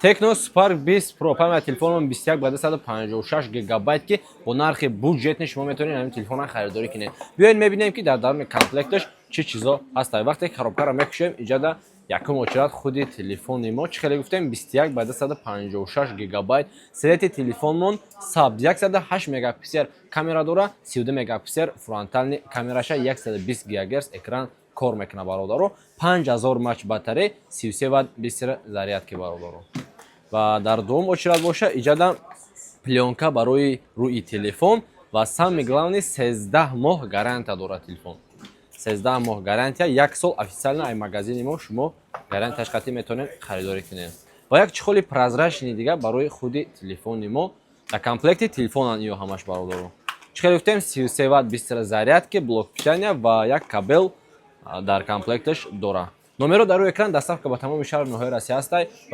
Tecno Spark 20 Pro, памяти телефонмон 21 ба 256 гигабайт, ки бо нархи бюджетный шумо метавонед ҳамин телефонро харидорӣ кунед. Биёед, мебинем, ки дар даруни комплекташ чӣ чизо ҳастанд. Вақте коробкаро мекушем, иҷода якум очередь худи телефони мо. Чӣ хеле гуфтем, 21 ба 256 гигабайт. Цвети телефонмон сабз, 108 мегапиксел камера дора, 32 мегапиксел фронтальный камераша, 120 гигагерц экран кор мекунад, бародаро. 5000 мАч батарей, 33 ватт быстрый зарядки, бародаро. Ва дар дуюм очередь боша, иҷада плёнка барои рӯи телефон ва, самый главный, 13 моҳ гарантия дорад телефон. 13 моҳ гарантия, як сол официально ай магазини мо шумо гарантияш қатъӣ метавонед харидорӣ кунед. Ва як чехоли прозрачный дига барои худи телефони мо дар комплекти телефонан иё ҳамаш, бародаро. Чӣ хеле гуфтем, 33 ватт быстрый зарядки, блок питания ва як кабел дар комплекташ дора. Номеро дар рӯи экран, доставка ба тамоми шаҳру ноҳияи Россия ҳастай ва